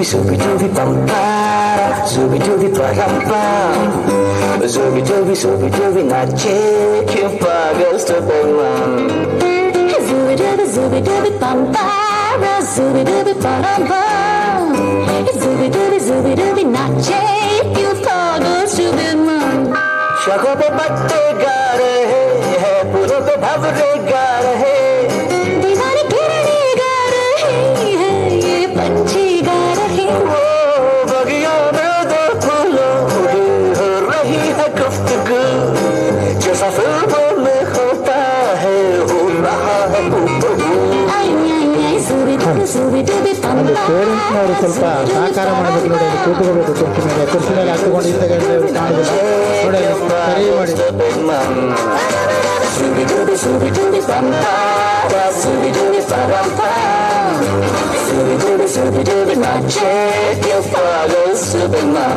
Zooby dooby bum para, zooby dooby param pam. Zooby dooby zooby dooby nache kyun pagal stupid man. Zooby dooby zooby dooby bum para, zooby dooby param pam. Zooby dooby zooby dooby nache kyun pagal stupid man. शाखों पे पत्ते गा रहे हैं, फूलों पे भंवरे गा रहे। दीवाने घिरने गा रहे हैं, ये पंछी गा रहे। वो बगिया में दो फूलों की हो रही है गुफ्तगू, जैसा फिल्मों में होता है हो रहा है हूबहू। आई आई आई zooby dooby zooby dooby bum ಅಲ್ಲಿ ಪೇರೆಂಟ್ಸ್ನವರು ಸ್ವಲ್ಪ ಸಹಕಾರ ಮಾಡಬೇಕು ನೋಡಿ. ಅಲ್ಲಿ ಕೂತ್ಕೋಬೇಕು ಕುರ್ಚಿ ಮೇಲೆ. ಕುರ್ಚಿ ಮೇಲೆ ಹತ್ಕೊಂಡು ಹಿಂದಗಡೆ ಕಾಣುದಿಲ್ಲ ನೋಡಿ. ಅಲ್ಲಿ ಸರಿ ಮಾಡಿ. Stupid man. Zooby dooby zooby dooby bum para, zooby dooby param pam. Zooby dooby zooby dooby nache kyun pagal stupid man.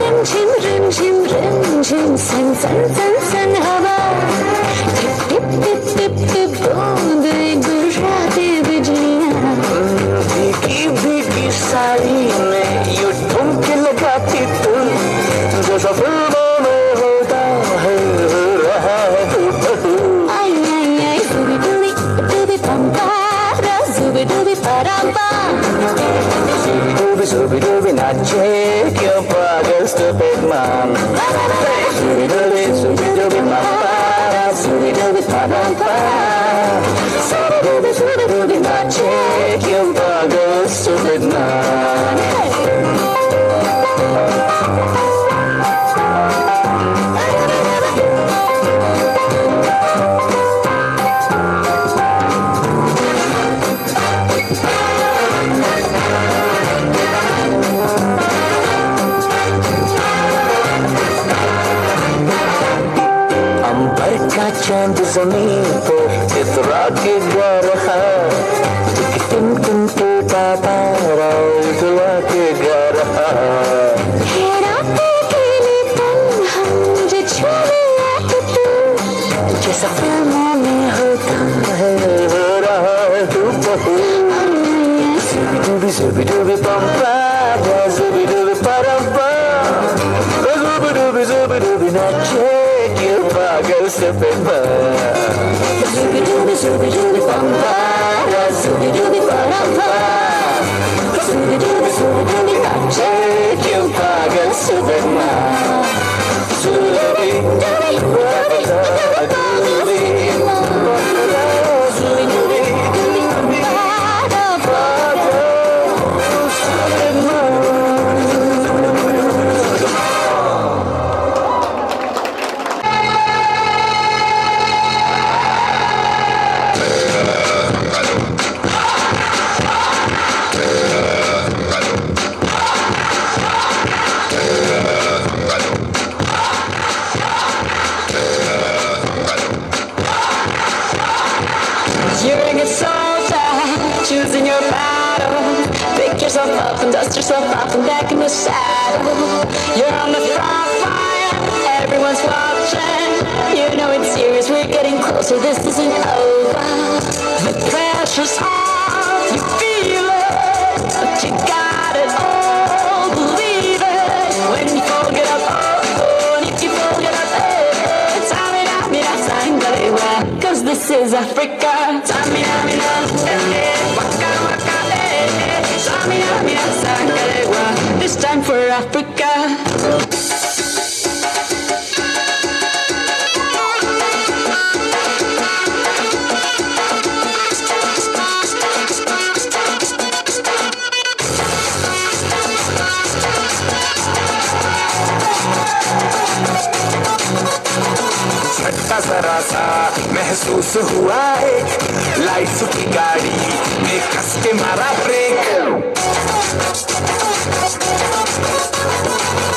रिमझिम रिमझिम रिमझिम सन सन सन सन हवा, tip tip tip tip tip बूंदे गुर्राते बिजलियां। भीगी भीगी साड़ी में यूं ठुमके लगाती तू, जैसा फिल्मों में होता है हो रहा है हूबहू। आई आई आई जुबी डूबी डूबी पम पारा, जुबी डूबी पराम पम। Zooby zooby dooby nache kyun pagal stupid man. Zooby dooby zooby dooby pam para, zooby dooby param pam. Zooby dooby zooby dooby nache kyun pagal stupid man. अंबर का चांद जमीन पर इतरा के गा रहा, टिन टिन टूटा तारा उजला के गा रहा। है रातें अकेले तन्हा, मुझे छूने आके तू, जैसा फिल्मों में होता है हो रहा है हूबहू। Zooby dooby zooby dooby pam para, zooby dooby param pam. Zooby dooby zooby dooby nache kyun pagal stupid man. Zooby dooby zooby dooby pam para, zooby dooby param pam. Zooby dooby zooby dooby nache kyun pagal stupid man. Zooby dooby dooby dooby zooby dooby dooby pagal stupid man. You're a good soldier, choosing your battle. Pick yourself up and dust yourself off and back in the saddle. You're on the front line, everyone's watching. You know it's serious, we're getting closer, this isn't over. The pressure's on, you feel it, but you got it all, believe it. When you fall, get up, oh, oh, and if you fall, get up, eh, eh. Tsamina, mina, zangalewa, 'cause this is Africa. Tsamina, mina, eh, eh, waka, waka, eh, eh. Tsamina, mina, zangalewa, this time for Africa. झटका जरा सा महसूस हुआ एक, life की गाड़ी ने कस के मारा ब्रेक।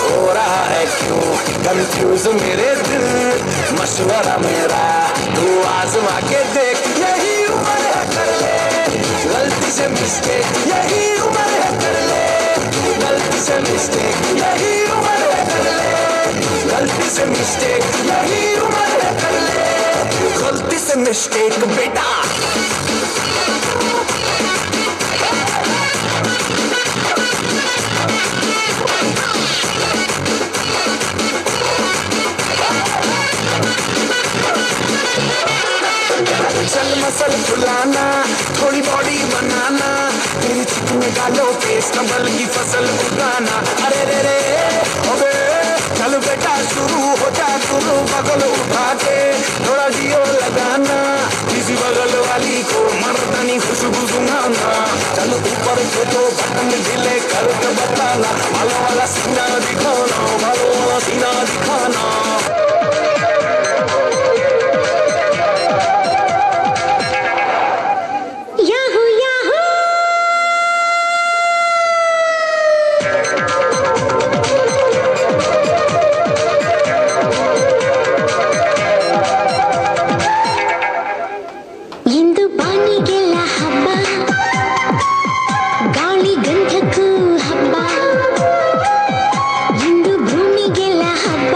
हो रहा है क्यों कंफ्यूज मेरे दिल, मशवरा मेरा तू आजमा के देख। यही उम्र है कर ले गलती से मिस्टेक, यही उम्र है कर ले गलती से मिस्टेक, यही उम्र है कर ले गलती से मिस्टेक, यही उम्र है कर ले गलती से मिस्टेक बेटा। चल मसल फुलाना, थोड़ी बॉडी बनाना, तेरी चिकने गालों पे संभल की फसल उगाना। अरे रे रे अबे चल बेटा शुरू हो जा, गुरु बगल उठा के थोड़ा जियो लगाना, किसी बगल वाली को मर्दानी खुशबू सुनाना। चल ऊपर से तो बटन ढीले करके बताना, बालों वाला सीना दिखाना, बालों वाला सीना दिखाना। Yahoo Yahoo. ಇಂದು ಬಾನಿಗೆಲ್ಲ ಹಬ್ಬ, ಗಾಳಿ ಗಂಧಕ್ಕೂ ಹಬ್ಬ, ಇಂದು ಭೂಮಿಗೆಲ್ಲ ಹಬ್ಬ,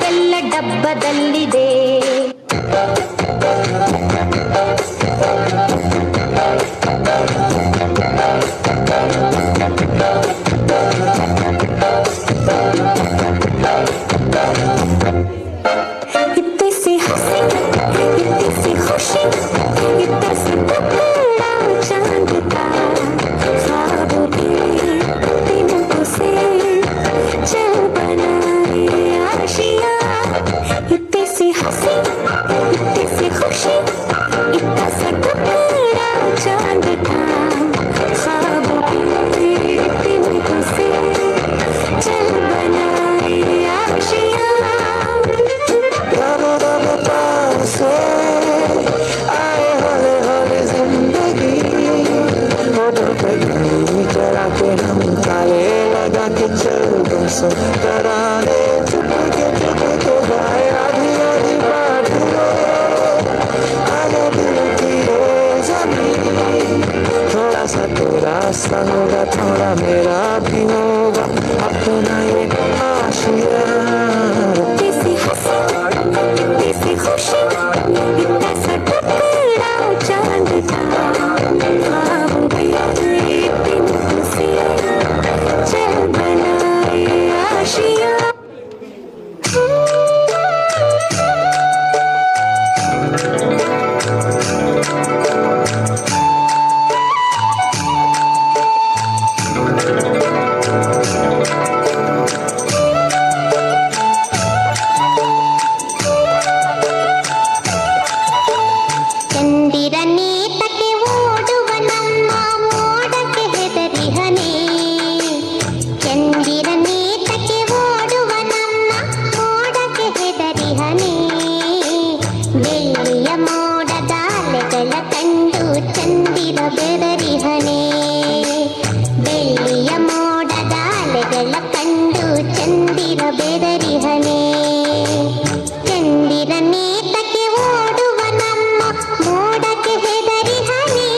ಬೆಲ್ಲ ಡಬ್ಬದಲ್ಲಿದೆ. इतनी सी हंसी, इतनी सी खुशी, इतना सा टुकड़ा चांद का, ख्वाबों के तिनकों से चल बनाए आशिया। इतनी सी हंसी, इतनी सी खुशी, इतना सा टुकड़ा चांद का, ख्वाबों के तिनकों से चल बनाए आशिया। दबो दबो पाँव से आए हौले हौले जिंदगी, होठों पे घड़ी चला के हम ताले लगा के चल गुमसुम तराने, चुपके चुपके गाए आधी आधी बात लो, आगे दिल की ये जमीन, थोड़ा सा तेरा सा होगा, थोड़ा मेरा भी होगा, अपना ये आशिया। इतनी सी हंसी, इतनी सी खुशी, इतना सा टुकड़ा चांद का, ख्वाबों के तिनकों से चल बनाए आशिया। ಚಂದಿರನೇತಕ್ಕೆ ಓಡುವ ನಮ್ಮ ಮೋಡಕ್ಕೆ ಹೆದರಿಹನೇ? ಚಂದಿರನೇತಕ್ಕೆ ಓಡುವ ನಮ್ಮ ಮೋಡಕ್ಕೆ ಹೆದರಿಹನೇ? ಬೆಳ್ಳಿಯ ಮೋಡದ ಅಲೆಗಳ ಕಂಡು ಚಂದಿರ ಬೆದರಿಹನೇ? ಬೆಳ್ಳಿಯ ಮೋಡದ ಅಲೆಗಳ ಕಂಡು ಚಂದಿರ ಬೆದರಿಹನೇ? ಚಂದಿರನೇತಕ್ಕೆ ಓಡುವ ನಮ್ಮ ಮೋಡಕ್ಕೆ ಹೆದರಿಹನೇ?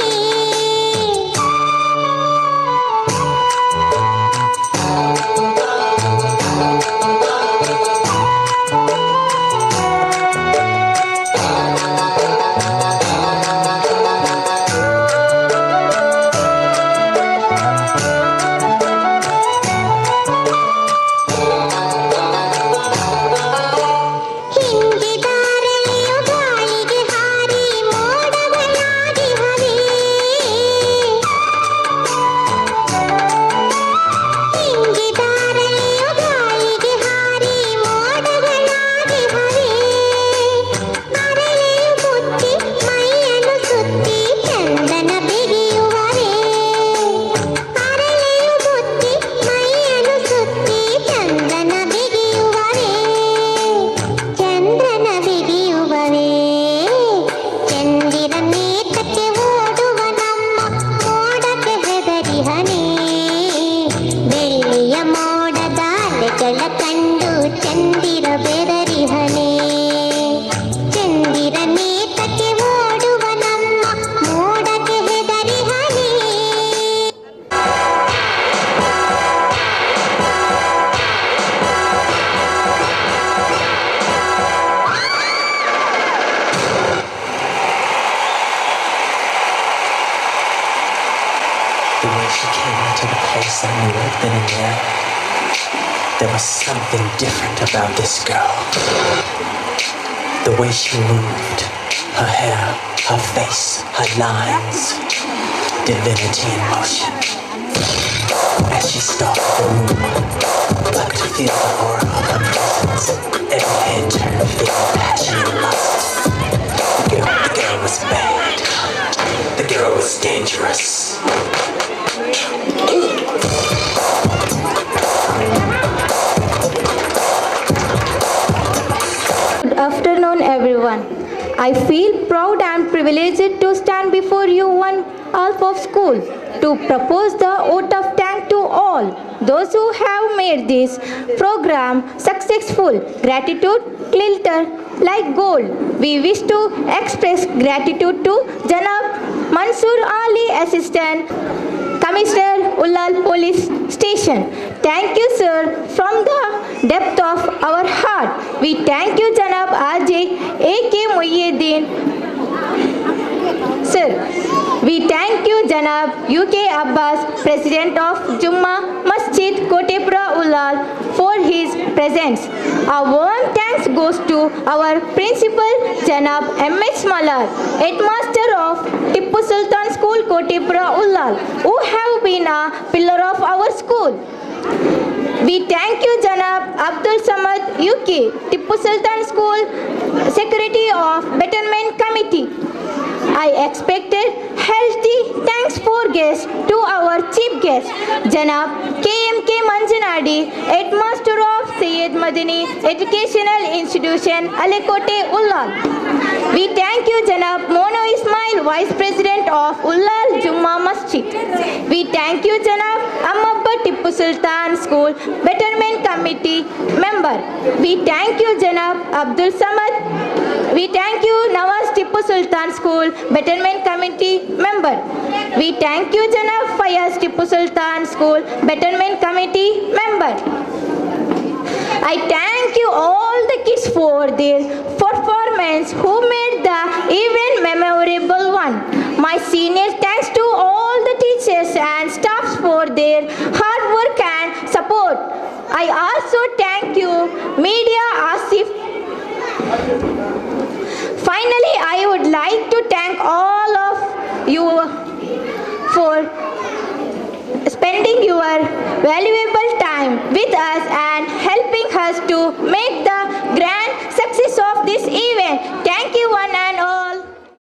ಹಿಂಗಿದಾರಳೆಯು ಗಾಳಿಗೆ ಹಾರಿ ಮೋಡಗಳಾಗಿಹವೆ. ಹಿಂಗಿದಾರಳೆಯು ಗಾಳಿಗೆ ಹಾರಿ ಮೋಡಗಳಾಗಿಹವೆ. ಅರಳೆಯು ಮುತ್ತಿ ಮೈಯನ್ನು ಸುತ್ತಿ ಚಂದನ ಬಿಗಿಯುವರೆ. ಅರಳೆಯು ಮುತ್ತಿ ಮೈಯನ್ನು ಸುತ್ತಿ ಚಂದನ ಬಿಗಿಯುವರೆ, ಚಂದ್ರನ ಬಿಗಿಯುವವೇ. ಚಂದಿರನೇತಕ್ಕೆ ಓಡುವ ನಮ್ಮ ಮೋಡಕ್ಕೆ ಹೆದರಿಹನೇ? ಬೆಳ್ಳಿಯ ಮೋಡದ ಅಲೆಗಳ ಕಂಡು ಚಂದಿರ ಬೆದರಿಹನೇ? ಚಂದಿರನೇತಕ್ಕೆ ಓಡುವ ನಮ್ಮ ಮೋಡಕ್ಕೆ ಹೆದರಿಹನೇ? The way she came into the place, I knew right then and there. There was something different about this girl. The way she moved, her hair, her face, her lines, divinity in motion. As she stalked the room, I could feel the aura of her presence. Every head turned, feeling passion and lust. The girl was bad. The girl was dangerous. Good afternoon, everyone. I feel proud and privileged to stand before you one half of school to propose the vote of thanks to all those who have made this program successful. Gratitude glitter like gold. We wish to express gratitude to Janab Mansoor Ali, Assistant Commissioner. Commissioner, Ullal Police Station. Thank you, sir, from the depth of our heart. We thank you, Janab RJ A.K. Mohiuddin. Sir, we thank you, Janab UK Abbas, President of Jumma Masjid Kotepura Ullal, for his presence. Our warm thanks goes to our principal, Janab M.H. Malar, Headmaster of Tipu Sultan School, Kotepura Ullal, who have been a pillar of our school. We thank you, Janab Abdul Samad UK, Tipu Sultan School, Secretary of Betterment Committee. I expected healthy thanks for guests to our chief guest, Janab K.M.K. Manjanadi, Headmaster of Syed Madani Educational Institution, Alekote, Ullal. We thank you, Janab Mono Ismail, Vice President of Ullal Jumma Masjid. We thank you, Janab Ammappa Tipu Sultan School Betterment Committee member. We thank you, Janab Abdul Samad. We thank you, Nawaz Tipu Sultan School Betterment Committee member. We thank you, Janab Fayaz Tipu Sultan School Betterment Committee member. I thank you all the kids for their performance who made the event memorable one. My senior thanks to all the teachers and staffs for their hard work and support. I also thank you, Media Asif. Finally, I would like to thank all of you for spending your valuable time with us and helping us to make the grand